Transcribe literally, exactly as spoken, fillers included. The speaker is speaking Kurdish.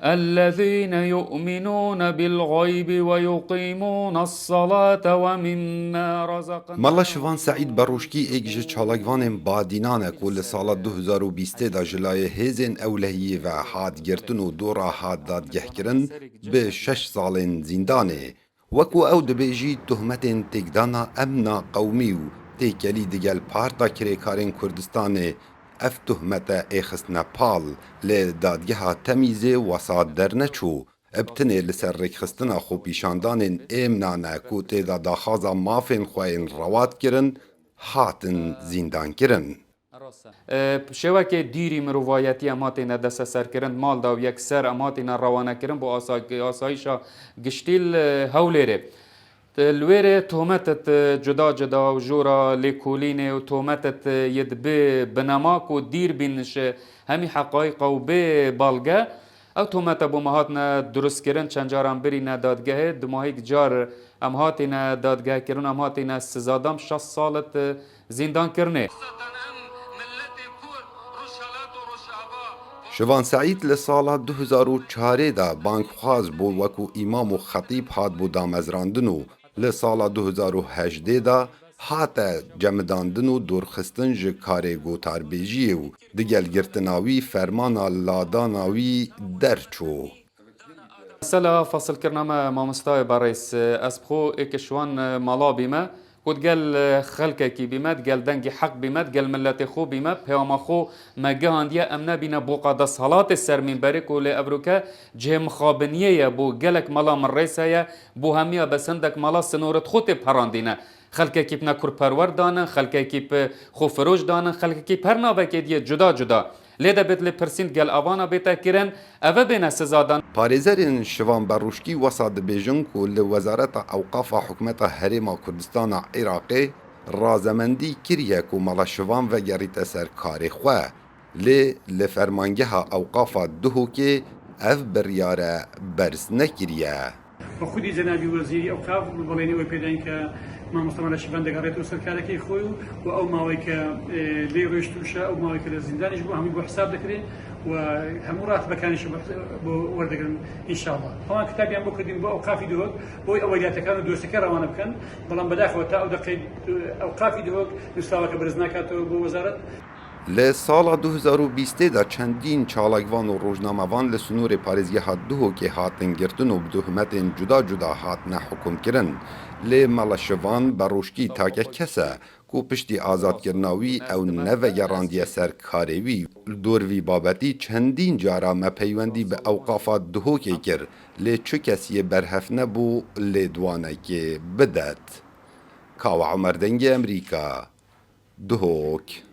الذين يؤمنون بالغيب ويقيمون الصلاة ومما رزقناهم Mala Şivan Seîd Berûşkî êk ji çalakvanên badînan e ku li sala du hezar û bîstê de ji layê hêzên ewlehiyê ve hat girtin û dora hat dadgehkirin, bi şeş salên zîndanê. Wekû ew dibêjî, tohmetên têkdana emna qewmî û têkelî digel Parta Kirêkarên Kurdistanê, ev tohmete ê xistine pal, lê dadgeha Temîzê wesa derneçû. Bi tinê li ser rêkxistina xwepîşandanên ê minan e ku tê de daxwaza mafên xwe yên rewa dikirin, hatin zîndankirin. E, şêwekê dîrî mirovayetî em hatîne desteserkirin, mal da û yekser em hatîne rewanekirin bo asa-, asayîşa giştî li Hewlêrê. Li wê rê tohmetet cuda cuda û jora lêkolînê û tohmetet yê dibi binema ku dîr bîn ji hemî heqayîqa û bê balge. Ew tomete bo me hatine durustkirin, çend caran birîne dadgehê, dumahîk car em hatîne dadgehkirin, em hatîne sizadan, şeş salet zîndankirinê. Şivan Seîd li sala du hezar û çarê de bangxwaz bû, wekû îmam û xetîb hat bû damezrandin û li sala du hezar û hejdê de hate cemidandin û dorxistin ji karê gotarbêjiyê û digel girtina wî fermana ladana wî derçû. Mesela fasilkirina me mamostayê berêz, ez bi xwe êk ji wan mala bîme, ku digel xelkekî bîme, digel dengê heq bîme, digel miletê xwe bîme, peyama xwe me gihandiye, em nebîne boqa desthilatê ser mînberê ku lê evroke cihê mixabiniyê ye, bo gelek mala min rêz heye, bo hemiya bes hindek mala sinoret xwe tê perandîne. Xelkekî bi nekurperwer danin, xelkekî bi xwefiroş danin, xelkekî bi her navekê diyê cuda cuda. Lê debêt lêpirsîn digel avana bête kirin, ev e bêne sizadan. Parêzerên Şivan Berûşkî wesa dibêjin ku li Wezareta Ewqafa Hikûmeta Herêma Kurdistana Iraqê razemendî kiriye ku mala Şivan vegerîte ser karê xwe. Lê li Fermangeha Ewqafa Duhokê ev biryare berz nekiriye. بە خودی جەنابی وەزیری ئەوقاف بەڵێنی ئەوەی پێداین کە مامۆستا مەلا شیبان دەگەڕێتەوە سەر کارەکەی خۆی و، و ئەو ماوەی کە، ئێ، لێ ڕۆیشتووشە، ئەو ماوەی کە لە زیندانیش بوو، هەمووی بۆ حساب دەکرێ و هەموو ڕاتبەکانیش بۆ، بۆ وەردەگرن ئینشاءالله. هەمان کتابیان بۆ کردین بۆ ئەوقافی دهۆک، بۆی ئەوەیلاتەکان و دۆسەکە ڕەوانە بکەن، بەڵام بەداخەوە تا ئەو دەقەی ئەوقافی دهۆک نووسراوەکە بەرز ناکاتەوە بۆ وەزارەت. Li sala du hezar û bîstê de çendîn çalakvan û rojnamevan li sînorê parêzgeha Duhokê hatin girtin û bi tohmetên cuda cuda hatine hukimkirin. Lê Mela Şivan Berûşkî take kes e ku piştî azadkirina wî ew nevegerandiye ser karê wî. Li dor vî babetî çendîn cara me peywendî bi ewqafa Duhokê kir, lê çi kes yê berhev nebû lêdwanekê bidet. Kawa Omer, Dengê Emerîka, Duhok.